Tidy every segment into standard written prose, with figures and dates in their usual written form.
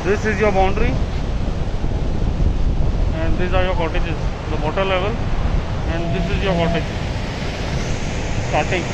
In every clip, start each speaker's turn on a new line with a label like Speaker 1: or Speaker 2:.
Speaker 1: This is your boundary and these are your cottages, the water level, and this is your cottage starting.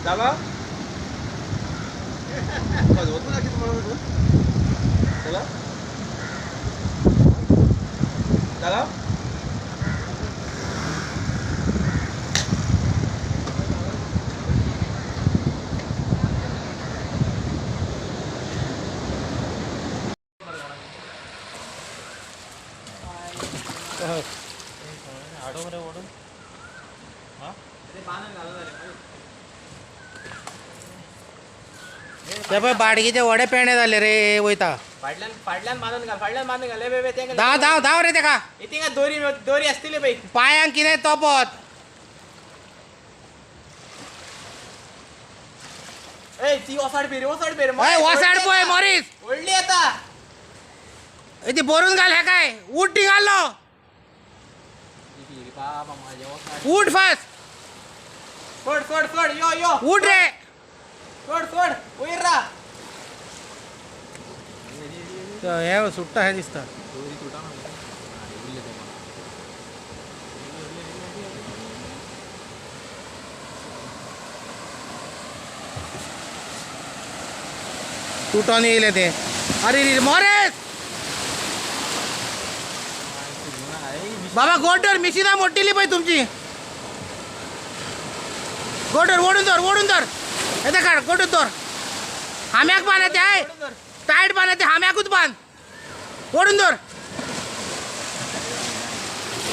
Speaker 2: दादा चला दादा
Speaker 3: ते पळय बाडगीचे वडे पेणे जाले रे वयता.
Speaker 4: फाटल्यान फाटल्यान बांदून घाल, फाटल्यान बांदून घाल. ए बेबे,
Speaker 3: धांव धांव धांव रे तेका.
Speaker 4: थिंगा दोरी दोरी आसतली पळय.
Speaker 3: पायांक कितें तोपत.
Speaker 4: ए ती वसाड पेरी, वसाड पेरी.
Speaker 3: हय वसाड पळय मॉरीस.
Speaker 4: व्हडली येता.
Speaker 3: ए, ती भरून घाल. हे काय उठ ती घालो.
Speaker 4: बाबा माझ्या वसाड.
Speaker 3: उठ फास्ट.
Speaker 4: सोड सोड सोड, यो यो.
Speaker 3: उठ रे.
Speaker 4: सोड सोड, वयर रा.
Speaker 3: हे सुट्टा हे दिसता. तुटोन येयले ते. अरे रे मॉरेस बाबा, गोटर मिशिना मोडटिली पळय तुमची. गोटर ओडून धर, ओडून धर. येते काड, गोटून धर. हाम्याक बांद ते आहे टायट बांद ते, हाम्याकूच बांद. ओडून धर,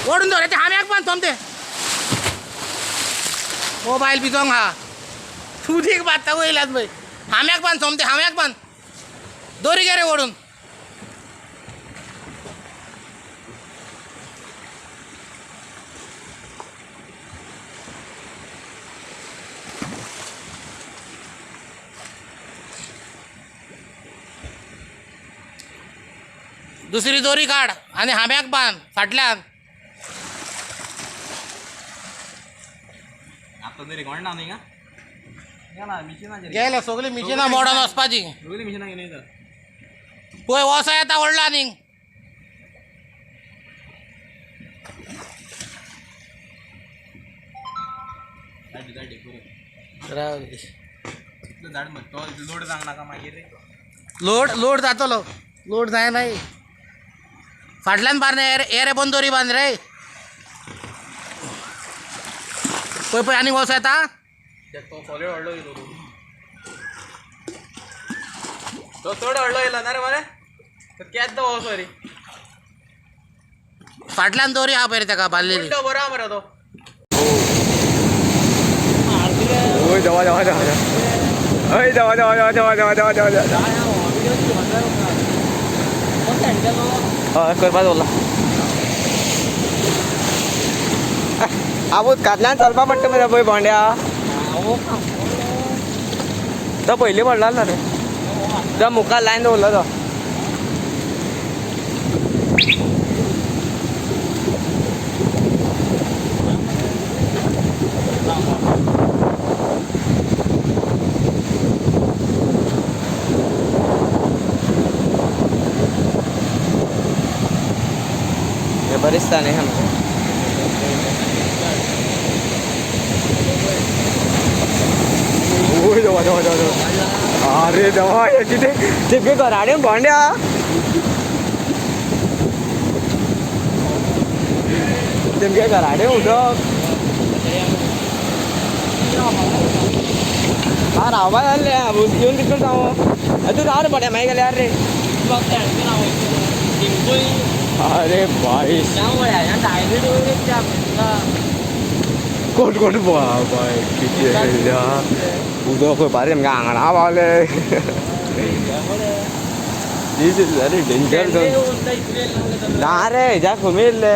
Speaker 3: ओडून धर. येते हाम्याक बांद सोमते. मोबायल बिजोंग हा उदीक बांदता वयल्यान पळय. हाम्याक बांद सोमते, हाम्याक बांद. दोरी घे रे ओडून. दुसरी दोरी काढ आणि हाम्याक बांद फाटल्यान.
Speaker 4: आता तरी कोण ना न्ही का ना मिशिनाचेर
Speaker 3: गेले सगळी मिशिनां मोडून वचपाची.
Speaker 4: सगळी मिशिनां घेवन येता.
Speaker 3: पळय वोसो येता व्हडलो आनीक.
Speaker 4: धाड धाड पुरो. इतलो धाड मग तो लोड जावंक नाका मागीर रे.
Speaker 3: लोड लोड जातलो, लोड जायना. फाटल्यान बांद रे, रे बंद दोरी बांद रे. पळय पळय आनीक वोसो येता.
Speaker 4: तो सॉलिड व्हडलो येयलो तो चड व्हडलो येयलो ना रे मरे तो केद्दो हो सॉरी.
Speaker 3: फाटल्यान दोरी आहा पळय रे ताका बांदलेली.
Speaker 4: तो बरो आहा मरे तो.
Speaker 5: ओय देवा देवा देवा ओय देवा देवा देवा देवा देवा देवा देवा देवा. हय करपा दवरला. आबो उदकांतल्यान चलपा पडटा मरे पळय भोंड्या. तो पयलीं पडला ना रे तो मुखार लायन दवरलो तो. हे बरेच आहे आमचे. ओय देवा देवा देवा देवा. अरे देवा हे कितें तेगे घराडे भोंड्या. तेमगे घराडे उदक हा रावपा जाल्लें येवन कितें जावं तूं राव रे भोंड्या मागीर गेल्यार रे. अरे भाई कोण कोण बाय कितें उदक खंय पारे आमगे आंगणा पावले. This is very danger zone. ना रे हेज्या खंय येयल्ले.